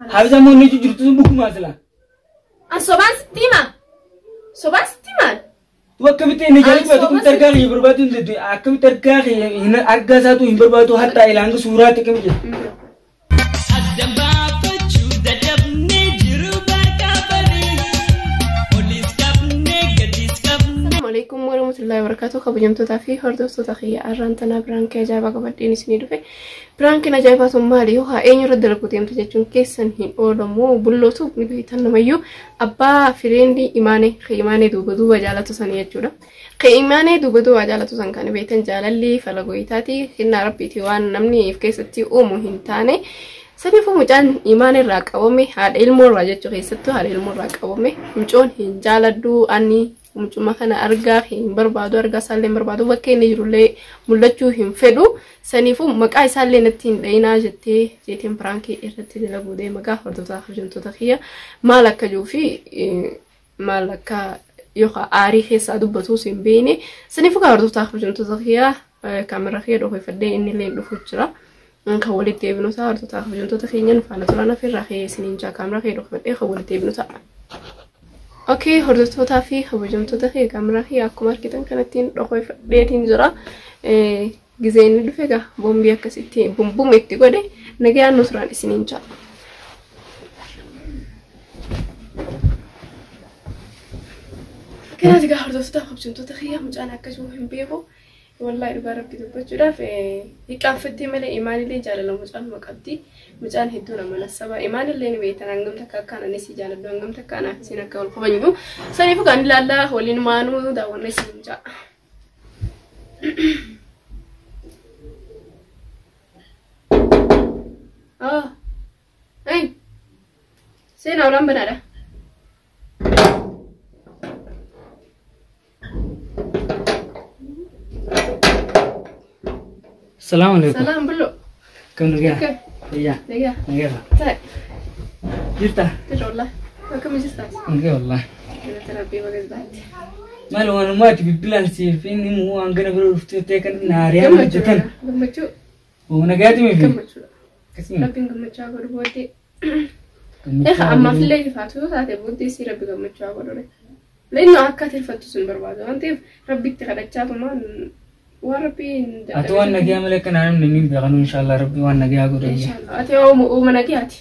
Haabisa immoo inni jirtu sun dhugumaa sila. An sobaan sitti himaa? Sobaan sitti himaan? Tu akkamitti inni jaalatu akkamitti argaa kiyya barbaadu hin dandeenye akkamitti argaa kiyya hin argaa isaatu hin barbaadu hatta ilaanga suuraatti akkami jedhu. Adda baafachuu dadhabnee jiru bakka barii. Olis qabnee gadis qabnee. Assalamu alaikum warahmatullahi wabarakatuh. Kabajamtootaa fi hordoftoota kiyya arraan tanaa biraankii ajaa'ibaa qabadheen isinii dhufe. Biraankiin ajaa'ibaa sun maali? Yoo haa eenyurra dalaguu deemtu jechuun keessan hin oolamu. Bullootu ni beektan namayyuu abbaa fireendii imaanee kan imaanee duuba duuba jaalatu san jechuudha. Kan imaanee duuba duuba jaalatu san kan beektan jaalalli falagoyitaati. Kennaa rabbiiti waan namni of keessatti uumu hin taane. Saniifuu mucaan imaan irraa qabame haadha ilmoo irraa jechuu keessattuu haadha ilmoo irraa qabame mucoon hin jaaladhu ani mucuma kana argaa hin barbaadu argaa isaallee hin barbaadu bakka inni jirullee mul'achuu hin fedhu saniifuu maqaa isaallee natti hin dhayinaa jettee jeetiin piraankii irratti dalaguu deema gaa hordoftoota kabajamtoota kiyya maal akka jiruu fi maal akka yookaan aarii keessaa dubbatuus hin beekne saniifuu gaa hordoftoota kabajamtoota kiyya kaameraa kiyya dhoofeffadhee inni illee dhufu jira. Kan walitti deebinu ta'a hordoftoota kabajamtoota keenya nu faana turan afirraa kee isiniin jaa kaameraa kiyya dhoofeffadhee kan walitti deebinu ta'a. Okay, hordoftootaa fi kabajamtoota kee kaameraa kiyya akkuma argitan kanattiin dhoofeffadheetiin jira. Gizee inni dhufe egaa boombii akkasitti bumbum itti godhe nagayaan nu turan isiniin jaa. Kanaaf egaa hordoftoota kabajamtoota kiyya mucaan akkasuma hin beeku. Wallahi dhugaa rabbi dubbachuudhaaf hiqqaanfattee malee imaanillee jaalala mucaanuma qabdi. Mucaan hedduu nama nassaba. Imaanillee ni beektan hangam takka akkaan anis jaaladhu hangam takka anaaf isin akka wal kabajnu. Saniifuu kan ilaallaa waliin maanuu daawwanna isin ja'a. Ah, hey, seenaa olaan banaadha. Salaamu alaikum. Salaam bullo. Akkam nagaa? Akkam? Fayyaa. Nagaa. Nagaa. Taa'e. Jirta? Jirra wallahi. Akkam jirtaas? Nagaa wallahi. Galata rabbii baga jiraatti. Maal waanummaa ati bilbilaan siif inni immoo waan gana bira dhuftee ta'e kan naariyaa hojjetan. Gammachuu. Oo nagaati mifi. Gammachuudha. Akkasuma. Rabbiin gammachuu haa godhu booddee. Gammachuu Egaa haa ammaaf godhu. illee ifaatu yoo taate booddee si rabbi gammachuu haa godhu. Leennu akka ati irfattu sun barbaadu waan ta'eef rabbitti kadhachaatuma waan rabbiin Ati waan nagaa malee akka naannoo namni hin beekanu inshallah rabbi waan nagaa godhu. Inshallah. Ati uuma nagayaati.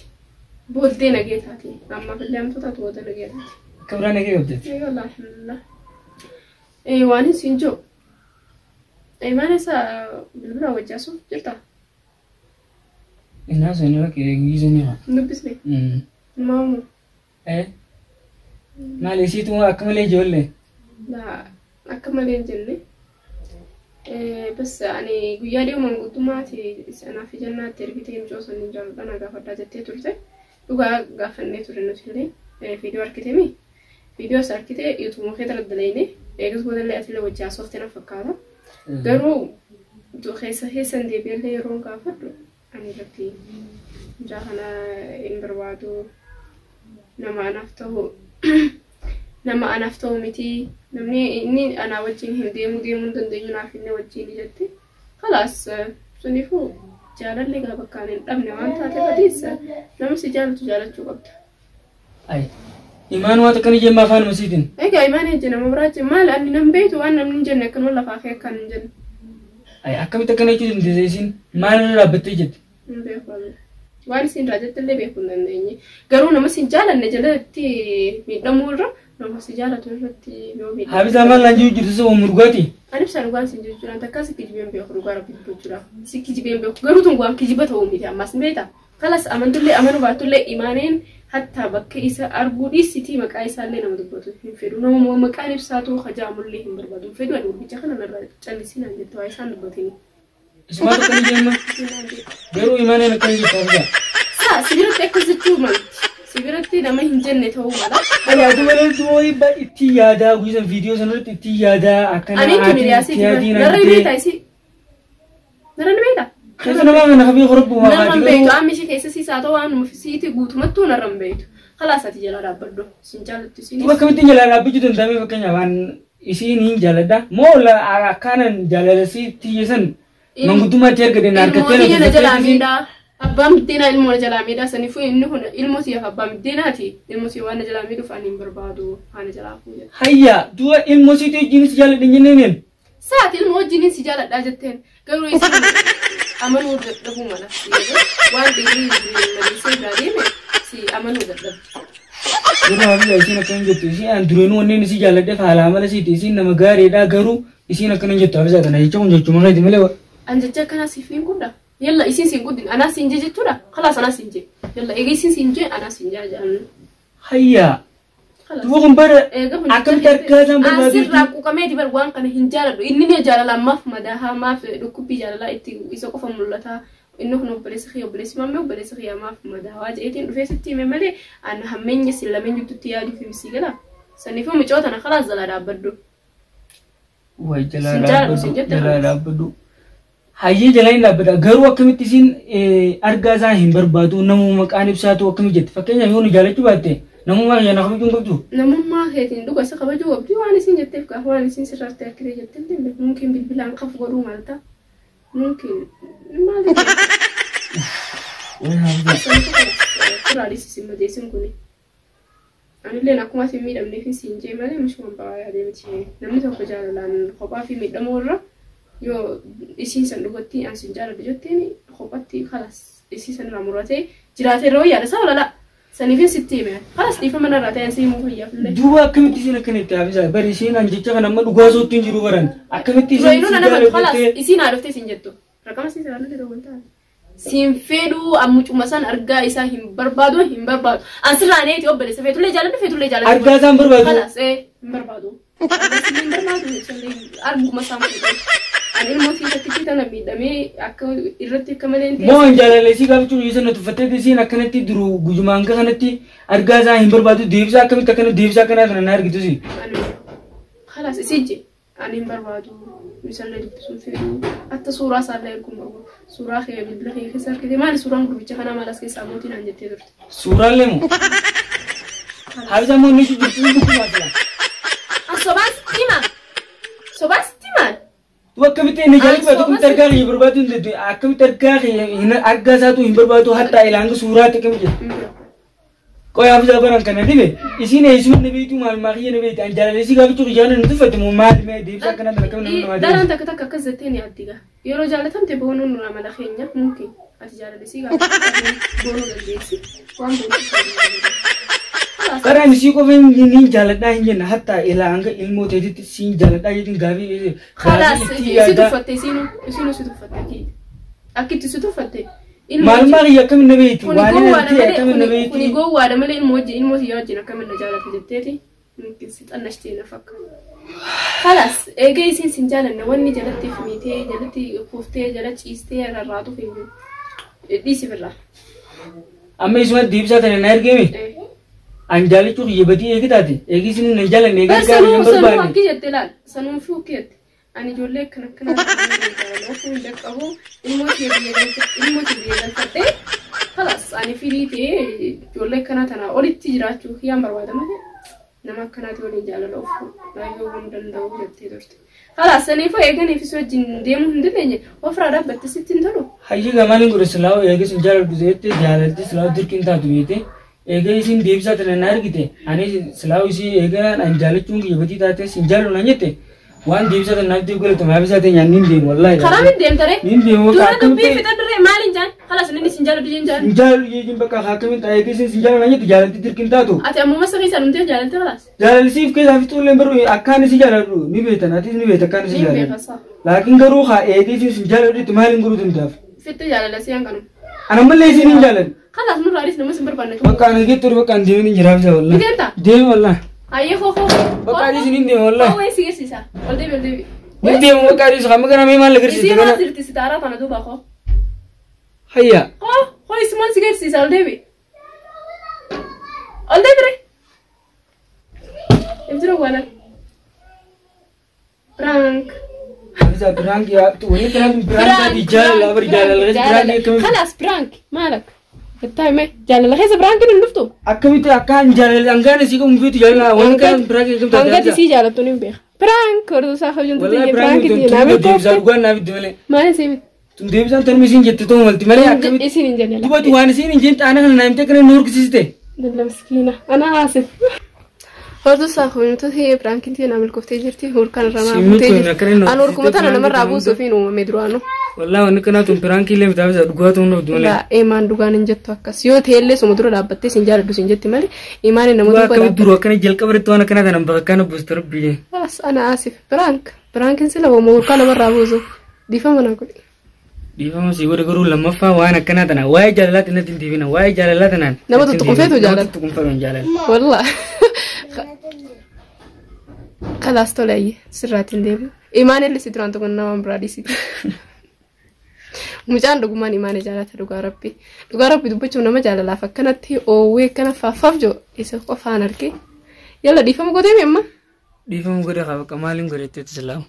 Booddee nagee taate. Ammaaf illee hamtuu taatu booda nagee taate. Akka biraa nagee qabdeeti. Egaa wallahi alhamdulillah. Waan hin siin jiru. Mana isaa bilbila wajjaasuuf jirta. Innaa sanii bakka eegisan jira. Hin dubbisne. Maamu. Eh? Maal isiitu akka malee ijoollee? Laa akka malee hin jenne. Bas ani guyyaa dhiyoo manguddummaati anaaf jannaatti ergitee mucoo saniin jaalladha na gaafadhaa jettee turte. Dhugaa gaafannee ture nuti illee viidiyoo argite mi? Viidiyoo as argite yuutuubuma kee irra daleyne eegas boodallee ati illee wajji haasofte na fakkaata. Garuu keessa keessan deebi'ellee yeroon gaafadhu ani irratti mucaa kana hin barbaadu nama anaaf ta'u nama anaaf ta'u miti namni inni anaa wajjin hin deemu deemuu hin dandeenyu naaf inni wajjin jette kalaas suniifuu jaalalli egaa bakkaan hin dhabne waan taateef atiis nama si jaalatu jaalachuu qabda. Ay. Imaan waan akkana jemma afaan masiitiin. Egaa imaan ejje nama biraa jenne maal ani nan beektu waan namni hin jenne akkanuma lafaa kee akkaan hin jenne. Ay akkamitti akkana jechuu dandeesse isiin maal irra dhaabbattee jette? Hin beeku ani. Waan isin irraa jette illee beekuu hin dandeenye. Garuu nama si hin jaalanne jalatti miidhamuu irra nama si jaalatu irratti yoo miidhame. Haabisaa maal naan jiru jirtu isa murgaati. Ani ibsaa dhugaan sin jechuudha. Takkaa si kijibeen beeku dhugaa rabbi dubbachuudhaaf. Si kijibeen beeku. Garuu tun waan kijiba ta'uu miti ammas ni beektaa. Kalas amantullee amanuu baatullee imaaneen hatta bakka isa arguu dhiisitii maqaa isaallee nama dubbatu hin fedhu. Nama maqaan ibsaatu kajaamullee hin barbaadu. Hin fedhu ani gurbicha kana narraa callisii naan jette waa isaan dubbatini. Isumaatu akkana jemma. Garuu imaaneen akkana jettu haabisaa. Saa si biratti akkas jechuu malti. Si biratti nama hin jenne ta'uu mala. Ani ati malee du'oo itti yaadaa guyyaa viidiyoo sanarratti itti yaadaa akkana Ani tuni riyaasii narra ni beektaa isii. Narra ni beektaa? Keessa namaa kana kabii horobbu Narra hin beektu. Amma ishee keessa siis haa ta'u waan siiti guutumattuu narra hin beektu. Kalaas ati jala dhaabbadhu. Sin jaalattu isinis. Duuba akkamittiin jalaa dhaabbachuu danda'ame fakkeenyaaf waan isiin hin jaaladha. Moo akkaanan jaalala si tiyyesan manguddummaatti erga deemna Ilmoo harkattee tiyya na jalaa miidhaa. Abbaan biddeenaa ilmoo na jalaa miidhaa saniifuu inni kun ilmoo siyaaf abbaan biddeenaati. Ilmoo siya waan na jalaa miidhuuf ani hin barbaadu haana jalaa fuudhe. Hayya du'a ilmoo siitii wajjin si jaalladha hin jenneen. Saati ilmoo wajjiniin si jaaladhaa jetteen garuu isin amanuu dadhabuu mala. Waan dhiirri maleessee biraa deeme si amanuu dadhabde. Yeroo hafi isiin akkana jettu isiin an dureenuu wanneen isii jaalladheef haala amala siiti isiin nama gaariidha garuu isiin akkana jettu hafisaa kana jecha kun jechuma keeti malee. An jecha akkanaa siif hin guddaa. Yalla isiin siin guddin anaa siin jee jechuudha. Khalaas anaa siin jee. Yalla eega isiin siin jee anaa siin jaa jedhan. Hayya duba kun bara akkamitti argaa isaan barbaadu Asirraa quuqameeti bar waan kana hin jaaladhu. Inni ni jaalala ammaaf madaahaa maaf dhukkubbii jaalalaa itti isa qofa mul'ata. Inni kun obboleessa kiyya obboleessi mammee obboleessa kiyya maaf madaawaa jedheetiin dhufee sitti hime malee an hammeenya sin lameen jidduutti yaaduuf himsii gala. Saniifuu micoo tana khalaas jalaa dhaabbadhu. Way jalaa Sin jaaladhu sin dhaabbadhu jette jalaa dhaabbadhu. Hayyee jalaa hin dhaabbata garuu akkamitti isiin argaa isaa hin barbaadu namuma maqaan ibsaatu akkamitti jetti fakkeenyaaf yoo nu jaalachuu baatte namummaa kiyya na kabajuu hin qabdu. Namummaa keetiin dhuga isa kabajuu qabdi waan isin jetteef gaafa waan isin sirraatti harkitee jettee hin beeku. Mumkin bilbilaan qaf godhuu malta. Mumkin maal Way hafisaa. Sirraadhis isin madeessin kuni. Anilleen akkuma isin miidhamneef siin jee malee mishuma ba'aa yaadee miti. Namni tokko jaalalaan kophaa fi miidhamuu irra yoo isiin san dhugatti an sin jaaladhu jetteen kophatti kalas isii san irraa muratee jiraatee irra wayyaadha isaa olala. Saniifin sitti hime. Kalas dhiifama narraa ta'e an si himuu fayyaaf illee. Duuba akkamitti isiin akkana itti hafisaa bari isiin an jecha kana amma dhugaa sootti hin jiru baran akkamitti Dura isiin inuu si na namatu jaaladhu kalas jettee isiin haa dhuftee siin jettu. Raqama siin sirraa ta'uu hin taane. Siin fedhuu ammucuma san argaa isaa hin barbaadu hin barbaadu. An sirraa neeti obboleessa feetullee jaaladhu feetullee jaaladhu. argaa isaan barbaadu. Kalas hin barbaadu. Hin barbaadu arguma isaan fedhan. Ani ilmoo sii takkitti tana miidhamee akka irratti akka malee hin Moo an jaalala isii gaafachuu dhiisa na tuffattee isiin akkanatti duru guyyuma hanga kanatti argaa isaa hin barbaadu deebisaa akkamitti akkana deebisaa akkanaa kana na argitu si. Kalas isii je ani hin barbaadu misallee dubbisuun fedhu hatta suuraa isaallee arguun barbaadu suuraa kee bilbila kee keessa argite maali suuraan gurbicha kanaa maal as keessaa mootiin aan jettee turte. Suuraalee moo? Hafisaa moo inni jirtu dhugumaa jira. An sobaan sitti himaa? Sobaan sitti himaa? Tu akkamitti inni jaalladhu akkamitti argaa kiyya barbaadu hin dandeenye akkamitti argaa kiyya hin argaa isaatu hin barbaadu hatta ilaanga suuraatti akkamitti jedhu. Hin beeku. Qoy hafisaa baran kana dhibe isiin eessuma na beektu maal maa kiyya na beektu an jaalala isii gaafachuu kiyyaan na tuffate moo maal mee deebisaa akkanaa kana akkamitti nama namaa Dhalaan deebisa. takka takka akkas jettee ni addi gaa. Yeroo jaalatamte boonuun nu amala keenya mumkin. Ati jaalalesii gaafa boonuu dandeessi. Waan boonuu Karaan isii qofa hin jaaladhaa hin jenna hatta ilaa hanga ilmoo teetitti siin jaaladhaa jechuun gaafii Khalaas itti si yaada. tuffatte isiinuu si tuffatte akkiiti. Akkitti si tuffatte. Maal maal kiyya akkamiin na beekti Kuni waan inni gowwaadha ta'e akkamiin na malee kuni beekti. gowwaadha malee ilmoo wajjin ilmoo siyyaa wajjin akkamiin na jaalata jetteeti. Mumkin si xannashtee na fakkaata. Khalaas eegee isiin sin jaalanne wanni jalatti miitee jalatti kuuftee jala ciistee rarraatuuf hin jiru. Dhiisi birraa. Amma isuma deebisaa tana na argame an jaalachuu kiyya badii eegi taate eegi isin hin jaalanne eegi Bar argaa kiyya sanuu hin sanuu barbaanne. akki jette laal sanuu fi akki jette ani ijoollee akkana akkanaa ofuu hin dhaqqabu ilmoo ishee biyya galfadhe ilmoo ishee biyya galfadhe khalaas ani firii ta'ee ijoollee akkanaa tanaa olitti jiraachuu kiyyaan barbaada malee nama akkanaati waliin jaalala ofuu baay'ee hin danda'u jettee turte. Khalaas saniifuu eeganiifis wajjin deemuu hin dandeenye ofirraa dhaabbatte sitti hin tolu. Hayyi gamaaniin godhe silaa eegi isin jaaladhu jettee jaalalti silaa dirqiin taatu beekte eega isin deebisaa tana na argite ani silaa isii eeganaan an jaalachuun kiyya badii taate sin jaaladhu naan jette waan deebisaa tana naaf deebi galatama hafisaa ta'e nyaanni hin deemu wallaahi. Karaa min deemtare? Hin deemu bakka Dura dubbii akkamitti fixan dirree maaliin jaan? Khalaas inni sin jaaladhu jeen jaan. hin jaaladhu jechuun bakka akkamitti eegi isin sin jaaladhu naan jette jaalalti dirqiin taatu. Ati ammuma sirrii isaa dhumtee jaalalte khalaas. Jaalalsiif keessaa fixuullee baruu akkaan isii jaaladhu ni beektan atis ni beekta akkaan isii Ni jaaladhu. beeka saa. Laakiin garuu haa eegee isin sin jaaladhu itti maaliin godhuu danda'a? Fitte jaalala si hanqanu. Ana mallee isin hin jaaladhu. Khalaas nurraa adis nama sin barbaanne. Bakka ana geettu bakka an deemin hin jiraaf jaa wallah. Ni deemta? Deemi wallah. Ayyee koo koo. Bakka adii isin hin deemu wallah. Koo wayii si geessisa. Ol deebi ol deebi. Hin deemu bakka adii amma kana mee maal Isii agarsiiste maal kana? sirti sitaaraa tana duuba koo. Hayya. Koo koo isumaan si geessisa ol deebi. Ol deebi re. Ibdura wala. Prank. Hafiza prank yaa wani prank prank taati jaalala bari jaalala prank akkamitti Khalaas prank maalak. Ittaayime jaalala keessa prankiin hin dhuftu. akkamitti akkaan jaalala hangaan isii qabu feetu jaalala wani kan prank akkamitti Hangati sii jaalattu ni beeka. Prank hordosaa hojjetu Wallahi prank prank itti tun naamii deebisaa koofte. dhugaan naaf itti malee. Maal isii miti? Tun deebisaan tanuma isiin jette ta'uu malti malee akkamitti. Isin hin jenne lafa. Dubatu waan isiin hin jenne xaana kana naa himtee kana nu horkisiiste. Dalla miskiina. Ana asif. Hordofaa kabajamtoota piraankiin tiyya milkooftee jirti. Hurkaan irraa naa Siin buutee milkoofne, akkana jirti. inni An horkuma tana namarraa horkisiiste buusuuf hin uumame duraanuu. Wallaahi wanni kanaa tun piraankii illee mitaaf isa dhugaa ta'uu dhabdu malee. Laa eemaan dhugaan hin jettu akkas. Yoo ta'ellee suma dura dhaabbattee sin jaaladhu sin jetti malee imaan nama Dhugaa duuba akkamitti dhaabbata. duruu akkana jalqaba irratti waan akkanaa kana bakka kana buustu rabbi. As ana asif piraank. Piraankiin sila homo hurkaa namarraa buusuuf. Dhiifama naa godhi. Dhiifama sii godhe garuu lammaffaa waan akkanaa tana waa'ee jaalalaatti natti hin deebina waa'ee jaalalaa tanaan. Nama tuttuqunfeetu jaalala. Nama tuttuqunfeetu hin jaalala. Wallah. Kalaas tola ayye sirraatiin deebi'u. Imaan illee si duraan tokko nama biraa dhiisiti. Mucaan dhugumaan imaana jaalata dhugaa rabbi. Dhugaa rabbi dubbachuuf nama jaalalaaf akkanatti oowwee akkana faaffaaf jiru isa qofaan argee. Yalla dhiifama gootee amma. Dhiifama godhe qaba maaliin godhe itti islaamu.